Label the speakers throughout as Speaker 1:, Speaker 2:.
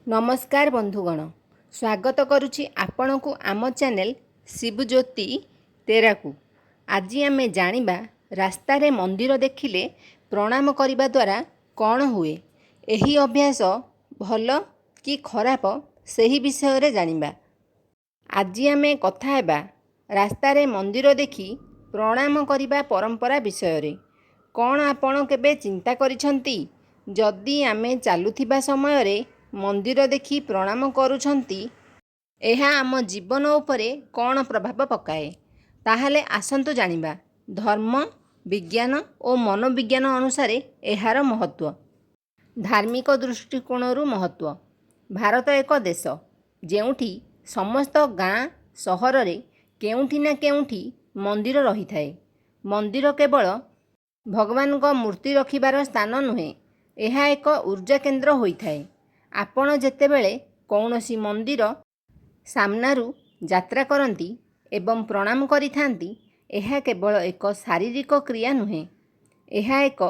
Speaker 1: ନମସ୍କାର ବନ୍ଧୁଗଣ, ସ୍ୱାଗତ କରୁଛି ଆପଣଙ୍କୁ ଆମ ଚ୍ୟାନେଲ ଶିବଜ୍ୟୋତି ତେରାକୁ। ଆଜି ଆମେ ଜାଣିବା ରାସ୍ତାରେ ମନ୍ଦିର ଦେଖିଲେ ପ୍ରଣାମ କରିବା ଦ୍ୱାରା କ'ଣ ହୁଏ, ଏହି ଅଭ୍ୟାସ ଭଲ କି ଖରାପ ସେହି ବିଷୟରେ ଜାଣିବା। ଆଜି ଆମେ କଥା ହେବା ରାସ୍ତାରେ ମନ୍ଦିର ଦେଖି ପ୍ରଣାମ କରିବା ପରମ୍ପରା ବିଷୟରେ। କ'ଣ ଆପଣ କେବେ ଚିନ୍ତା କରିଛନ୍ତି, ଯଦି ଆମେ ଚାଲୁଥିବା ସମୟରେ ମନ୍ଦିର ଦେଖି ପ୍ରଣାମ କରୁଛନ୍ତି, ଏହା ଆମ ଜୀବନ ଉପରେ କ'ଣ ପ୍ରଭାବ ପକାଏ? ତାହେଲେ ଆସନ୍ତୁ ଜାଣିବା ଧର୍ମ, ବିଜ୍ଞାନ ଓ ମନୋବିଜ୍ଞାନ ଅନୁସାରେ ଏହାର ମହତ୍ତ୍ୱ। ଧାର୍ମିକ ଦୃଷ୍ଟିକୋଣରୁ ମହତ୍ତ୍ୱ। ଭାରତ ଏକ ଦେଶ, ଯେଉଁଠି ସମସ୍ତ ଗାଁ ସହରରେ କେଉଁଠି ନା କେଉଁଠି ମନ୍ଦିର ରହିଥାଏ। ମନ୍ଦିର କେବଳ ଭଗବାନଙ୍କ ମୂର୍ତ୍ତି ରଖିବାର ସ୍ଥାନ ନୁହେଁ, ଏହା ଏକ ଉର୍ଜା କେନ୍ଦ୍ର ହୋଇଥାଏ। ଆପଣ ଯେତେବେଳେ କୌଣସି ମନ୍ଦିର ସାମ୍ନାରୁ ଯାତ୍ରା କରନ୍ତି ଏବଂ ପ୍ରଣାମ କରିଥାନ୍ତି, ଏହା କେବଳ ଏକ ଶାରୀରିକ କ୍ରିୟା ନୁହେଁ, ଏହା ଏକ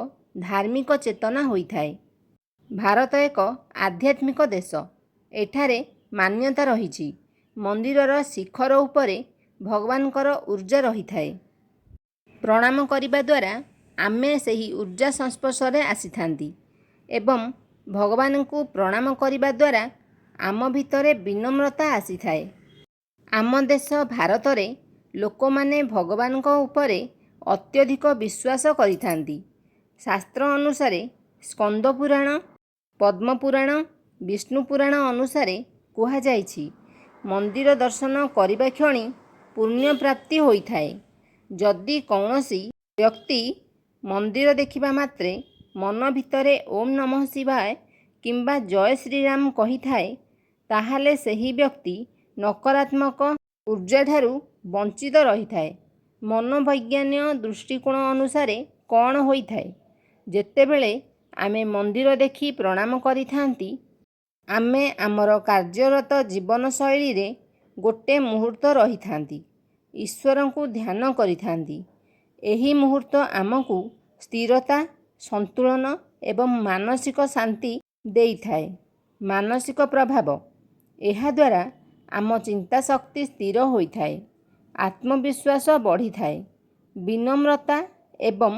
Speaker 1: ଧାର୍ମିକ ଚେତନା ହୋଇଥାଏ। ଭାରତ ଏକ ଆଧ୍ୟାତ୍ମିକ ଦେଶ। ଏଠାରେ ମାନ୍ୟତା ରହିଛି, ମନ୍ଦିରର ଶିଖର ଉପରେ ଭଗବାନଙ୍କର ଉର୍ଜା ରହିଥାଏ। ପ୍ରଣାମ କରିବା ଦ୍ୱାରା ଆମେ ସେହି ଉର୍ଜା ସଂସ୍ପର୍ଶରେ ଆସିଥାନ୍ତି ଏବଂ ଭଗବାନଙ୍କୁ ପ୍ରଣାମ କରିବା ଦ୍ୱାରା ଆମ ଭିତରେ ବିନମ୍ରତା ଆସିଥାଏ। ଆମ ଦେଶ ଭାରତରେ ଲୋକମାନେ ଭଗବାନଙ୍କ ଉପରେ ଅତ୍ୟଧିକ ବିଶ୍ୱାସ କରିଥାନ୍ତି। ଶାସ୍ତ୍ର ଅନୁସାରେ ସ୍କନ୍ଦ ପୁରାଣ, ପଦ୍ମ ପୁରାଣ, ବିଷ୍ଣୁ ପୁରାଣ ଅନୁସାରେ କୁହାଯାଇଛି, ମନ୍ଦିର ଦର୍ଶନ କରିବା କ୍ଷଣି ପୁଣ୍ୟ ପ୍ରାପ୍ତି ହୋଇଥାଏ। ଯଦି କୌଣସି ବ୍ୟକ୍ତି ମନ୍ଦିର ଦେଖିବା ମାତ୍ରେ ମନ ଭିତରେ ଓମ୍ ନମଃ ଶିବାୟ କିମ୍ବା ଜୟ ଶ୍ରୀରାମ କହିଥାଏ, ତାହେଲେ ସେହି ବ୍ୟକ୍ତି ନକାରାତ୍ମକ ଉର୍ଜାଠାରୁ ବଞ୍ଚିତ ରହିଥାଏ। ମନୋବୈଜ୍ଞାନିକ ଦୃଷ୍ଟିକୋଣ ଅନୁସାରେ କ'ଣ ହୋଇଥାଏ? ଯେତେବେଳେ ଆମେ ମନ୍ଦିର ଦେଖି ପ୍ରଣାମ କରିଥାନ୍ତି, ଆମେ ଆମର କାର୍ଯ୍ୟରତ ଜୀବନଶୈଳୀରେ ଗୋଟେ ମୁହୂର୍ତ୍ତ ରହିଥାନ୍ତି, ଈଶ୍ୱରଙ୍କୁ ଧ୍ୟାନ କରିଥାନ୍ତି। ଏହି ମୁହୂର୍ତ୍ତ ଆମକୁ ସ୍ଥିରତା, ସନ୍ତୁଳନ ଏବଂ ମାନସିକ ଶାନ୍ତି ଦେଇଥାଏ। ମାନସିକ ପ୍ରଭାବ: ଏହାଦ୍ୱାରା ଆମ ଚିନ୍ତାଶକ୍ତି ସ୍ଥିର ହୋଇଥାଏ, ଆତ୍ମବିଶ୍ୱାସ ବଢ଼ିଥାଏ, ବିନମ୍ରତା ଏବଂ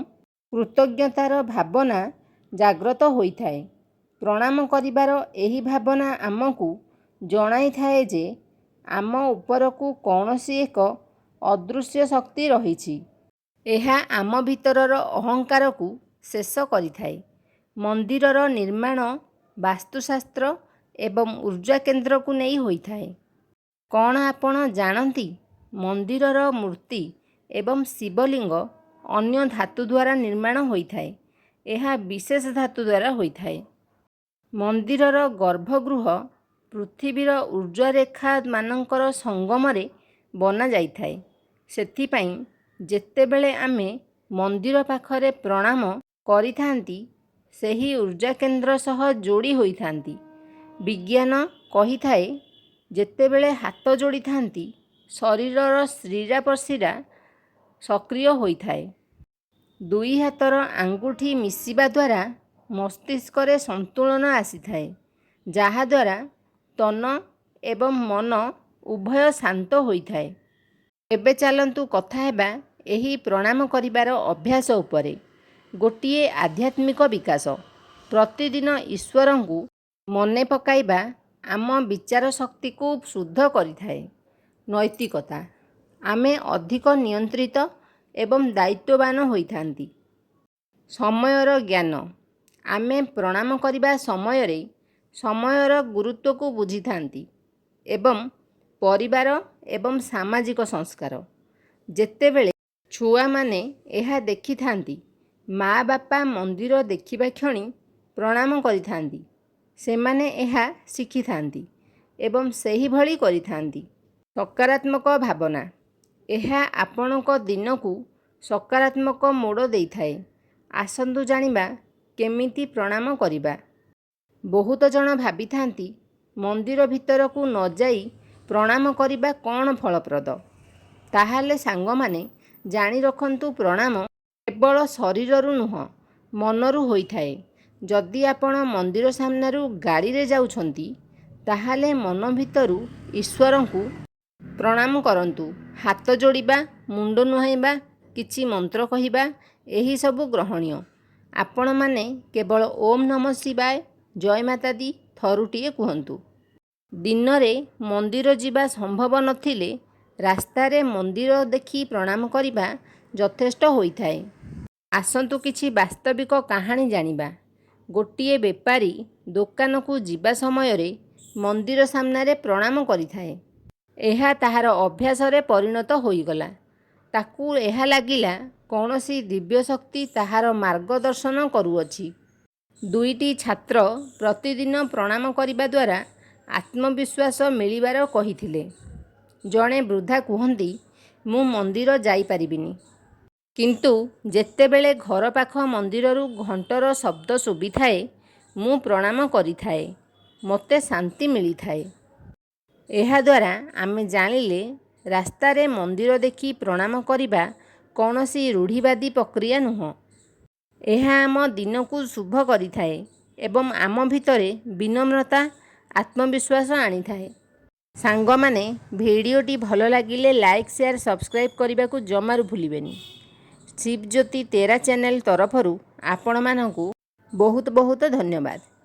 Speaker 1: କୃତଜ୍ଞତାର ଭାବନା ଜାଗ୍ରତ ହୋଇଥାଏ। ପ୍ରଣାମ କରିବାର ଏହି ଭାବନା ଆମକୁ ଜଣାଇଥାଏ ଯେ ଆମ ଉପରକୁ କୌଣସି ଏକ ଅଦୃଶ୍ୟ ଶକ୍ତି ରହିଛି। ଏହା ଆମ ଭିତରର ଅହଙ୍କାରକୁ ଶେଷ କରିଥାଏ। ମନ୍ଦିରର ନିର୍ମାଣ ବାସ୍ତୁଶାସ୍ତ୍ର ଏବଂ ଉର୍ଜା କେନ୍ଦ୍ରକୁ ନେଇ ହୋଇଥାଏ। କ'ଣ ଆପଣ ଜାଣନ୍ତି, ମନ୍ଦିରର ମୂର୍ତ୍ତି ଏବଂ ଶିବଲିଙ୍ଗ ଅନ୍ୟ ଧାତୁ ଦ୍ୱାରା ନିର୍ମାଣ ହୋଇଥାଏ? ଏହା ବିଶେଷ ଧାତୁ ଦ୍ୱାରା ହୋଇଥାଏ। ମନ୍ଦିରର ଗର୍ଭଗୃହ ପୃଥିବୀର ଉର୍ଜାରେଖାମାନଙ୍କର ସଙ୍ଗମରେ ବନାଯାଇଥାଏ। ସେଥିପାଇଁ ଯେତେବେଳେ ଆମେ ମନ୍ଦିର ପାଖରେ ପ୍ରଣାମ କରିଥାନ୍ତି, ସେହି ଉର୍ଜା କେନ୍ଦ୍ର ସହ ଯୋଡ଼ି ହୋଇଥାନ୍ତି। ବିଜ୍ଞାନ କହିଥାଏ, ଯେତେବେଳେ ହାତ ଯୋଡ଼ିଥାନ୍ତି, ଶରୀରର ଶିରା ପ୍ରଶିରା ସକ୍ରିୟ ହୋଇଥାଏ। ଦୁଇ ହାତର ଆଙ୍ଗୁଠି ମିଶିବା ଦ୍ୱାରା ମସ୍ତିଷ୍କରେ ସନ୍ତୁଳନ ଆସିଥାଏ, ଯାହାଦ୍ୱାରା ତନ ଏବଂ ମନ ଉଭୟ ଶାନ୍ତ ହୋଇଥାଏ। ଏବେ ଚାଲନ୍ତୁ କଥା ହେବା ଏହି ପ୍ରଣାମ କରିବାର ଅଭ୍ୟାସ ଉପରେ। ଗୋଟିଏ ଆଧ୍ୟାତ୍ମିକ ବିକାଶ। ପ୍ରତିଦିନ ଈଶ୍ୱରଙ୍କୁ ମନେ ପକାଇବା ଆମ ବିଚାର ଶକ୍ତିକୁ ଶୁଦ୍ଧ କରିଥାଏ। ନୈତିକତା: ଆମେ ଅଧିକ ନିୟନ୍ତ୍ରିତ ଏବଂ ଦାୟିତ୍ୱବାନ ହୋଇଥାନ୍ତି। ସମୟର ଜ୍ଞାନ: ଆମେ ପ୍ରଣାମ କରିବା ସମୟରେ ସମୟର ଗୁରୁତ୍ୱକୁ ବୁଝିଥାନ୍ତି। ଏବଂ ପରିବାର ଏବଂ ସାମାଜିକ ସଂସ୍କାର: ଯେତେବେଳେ ଛୁଆମାନେ ଏହା ଦେଖିଥାନ୍ତି, ମା ବାପା ମନ୍ଦିର ଦେଖିବା କ୍ଷଣି ପ୍ରଣାମ କରିଥାନ୍ତି, ସେମାନେ ଏହା ଶିଖିଥାନ୍ତି ଏବଂ ସେହିଭଳି କରିଥାନ୍ତି। ସକାରାତ୍ମକ ଭାବନା: ଏହା ଆପଣଙ୍କ ଦିନକୁ ସକାରାତ୍ମକ ମୋଡ଼ ଦେଇଥାଏ। ଆସନ୍ତୁ ଜାଣିବା କେମିତି ପ୍ରଣାମ କରିବା। ବହୁତ ଜଣ ଭାବିଥାନ୍ତି, ମନ୍ଦିର ଭିତରକୁ ନ ଯାଇ ପ୍ରଣାମ କରିବା କ'ଣ ଫଳପ୍ରଦ? ତାହେଲେ ସାଙ୍ଗମାନେ, ଜାଣି ରଖନ୍ତୁ, ପ୍ରଣାମ କେବଳ ଶରୀରରୁ ନୁହଁ, ମନରୁ ହୋଇଥାଏ। ଯଦି ଆପଣ ମନ୍ଦିର ସାମ୍ନାରୁ ଗାଡ଼ିରେ ଯାଉଛନ୍ତି, ତାହେଲେ ମନ ଭିତରୁ ଈଶ୍ୱରଙ୍କୁ ପ୍ରଣାମ କରନ୍ତୁ। ହାତ ଯୋଡ଼ିବା, ମୁଣ୍ଡ ନୁଆଁଇବା, କିଛି ମନ୍ତ୍ର କହିବା, ଏହିସବୁ ଗ୍ରହଣୀୟ। ଆପଣମାନେ କେବଳ ଓମ୍ ନମଃ ଶିବାୟ, ଜୟ ମାତା ଦି ଥରୁଟିଏ କୁହନ୍ତୁ। ଦିନରେ ମନ୍ଦିର ଯିବା ସମ୍ଭବ ନଥିଲେ ରାସ୍ତାରେ ମନ୍ଦିର ଦେଖି ପ୍ରଣାମ କରିବା ଯଥେଷ୍ଟ ହୋଇଥାଏ। ଆସନ୍ତୁ କିଛି ବାସ୍ତବିକ କାହାଣୀ ଜାଣିବା। ଗୋଟିଏ ବେପାରୀ ଦୋକାନକୁ ଯିବା ସମୟରେ ମନ୍ଦିର ସାମ୍ନାରେ ପ୍ରଣାମ କରିଥାଏ। ଏହା ତାହାର ଅଭ୍ୟାସରେ ପରିଣତ ହୋଇଗଲା। ତାକୁ ଏହା ଲାଗିଲା କୌଣସି ଦିବ୍ୟ ଶକ୍ତି ତାହାର ମାର୍ଗଦର୍ଶନ କରୁଅଛି। ଦୁଇଟି ଛାତ୍ର ପ୍ରତିଦିନ ପ୍ରଣାମ କରିବା ଦ୍ୱାରା ଆତ୍ମବିଶ୍ୱାସ ମିଳିବାର କହିଥିଲେ। ଜଣେ ବୃଦ୍ଧା କୁହନ୍ତି, ମୁଁ ମନ୍ଦିର ଯାଇପାରିବିନି, କିନ୍ତୁ ଯେତେବେଳେ ଘର ପାଖ ମନ୍ଦିରରୁ ଘଣ୍ଟର ଶବ୍ଦ ଶୁଭିଥାଏ, ମୁଁ ପ୍ରଣାମ କରିଥାଏ। ମୋତେ ଶାନ୍ତି ମିଳିଥାଏ। ଏହାଦ୍ୱାରା ଆମେ ଜାଣିଲେ ରାସ୍ତାରେ ମନ୍ଦିର ଦେଖି ପ୍ରଣାମ କରିବା କୌଣସି ରୂଢ଼ିବାଦୀ ପ୍ରକ୍ରିୟା ନୁହଁ। ଏହା ଆମ ଦିନକୁ ଶୁଭ କରିଥାଏ ଏବଂ ଆମ ଭିତରେ ବିନମ୍ରତା, ଆତ୍ମବିଶ୍ୱାସ ଆଣିଥାଏ। ସାଙ୍ଗମାନେ, ଭିଡ଼ିଓଟି ଭଲ ଲାଗିଲେ ଲାଇକ୍, ସେୟାର, ସବସ୍କ୍ରାଇବ୍ କରିବାକୁ ଜମାରୁ ଭୁଲିବେନି। ଶିବଜ୍ୟୋତି ତେରା ଚ୍ୟାନେଲ୍ ତରଫରୁ ଆପଣମାନଙ୍କୁ ବହୁତ ବହୁତ ଧନ୍ୟବାଦ।